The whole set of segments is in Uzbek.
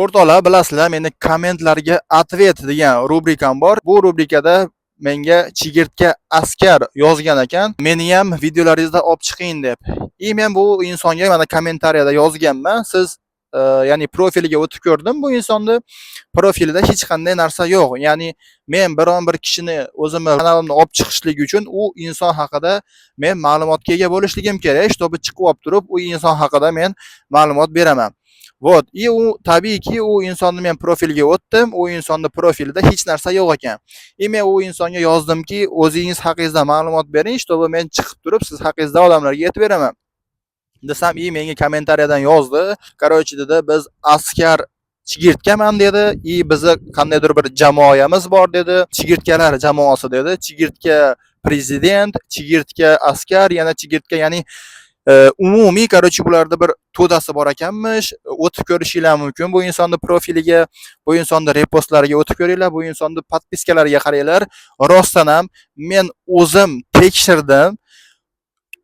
O'rtoqlar, bilasizlar, meni "Kommentlarga ответ" degan rubrikam bor. Bu rubrikada menga Chigirtka Askar yozgan ekan. "Meni ham videolaringizda olib chiqing", deb. И men bu insonga mana kommentariyada yozganman. Siz ya'ni profiliga o'tib ko'rdim, bu insonni profilida hech qanday narsa yo'q. Ya'ni men biron bir kishini o'zimni kanalimda olib chiqishlik uchun u inson haqida men ma'lumotga ega bo'lishligim kerak, чтобы chiqib olib turib u inson haqida men ma'lumot beraman. Вот, и u tabiiyki, u insonni men profiliga o'tdim, u insonni profilida hech narsa yo'q ekan. И men u insonga yozdimki, "O'zingiz haqingizda ma'lumot bering, чтобы men chiqib turib siz haqingizda odamlarga aytib beraman", desam, и menga kommentariyadan yozdi. "Короче, — dedi, — biz Askar Chigirtkaman", dedi. "И bizni qandaydir bir jamoamiz bor", dedi. "Chigirtkalar jamoasi", dedi. Chigirtka Prezident, Chigirtka Askar, yana Chigirtka, ya'ni umumiy, короче, bularda bir to'dasi bor ekanmish. O'tib ko'rishinglar mumkin bu insonni profiliga, bu insonni repostlariga o'tib ko'ringlar, bu insonni подписка lariga qaranglar. Rostdan ham men o'zim tekshirdim.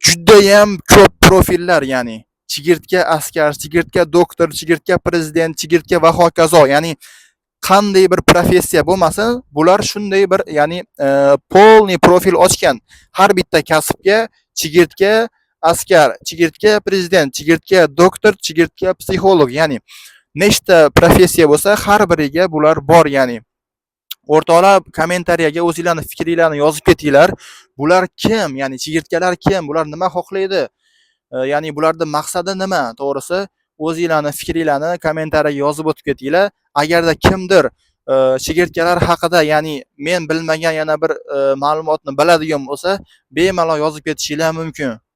Judayam ko'p profillar, ya'ni Chigirtka Askar, Chigirtka Doktor, Chigirtka Prezident, Chigirtka va hokazo, ya'ni qanday bir professiya bo'lmasin, bular shunday bir, ya'ni полный profil ochgan. Har bitta kasbga Chigirtka Askar, Chigirtka Prezident, Chigirtka Doktor, Chigirtka Psixolog, ya'ni nechta professiya bo'lsa, har biriga bular bor, ya'ni. O'rtoqlar, kommentariyaga o'zinglarni fikringlarni yozib ketinglar. Bular kim? Ya'ni chigirtkalar kim? Bular nima xohlaydi? Ya'ni bularning maqsadi nima? To'g'risi, o'zinglarni fikringlarni kommentariyaga yozib o'tib ketinglar. Agarda kimdir chigirtkalar haqida, ya'ni men bilmagan yana bir ma'lumotni biladigan bo'lsa, bemalol yozib ketishinglar mumkin.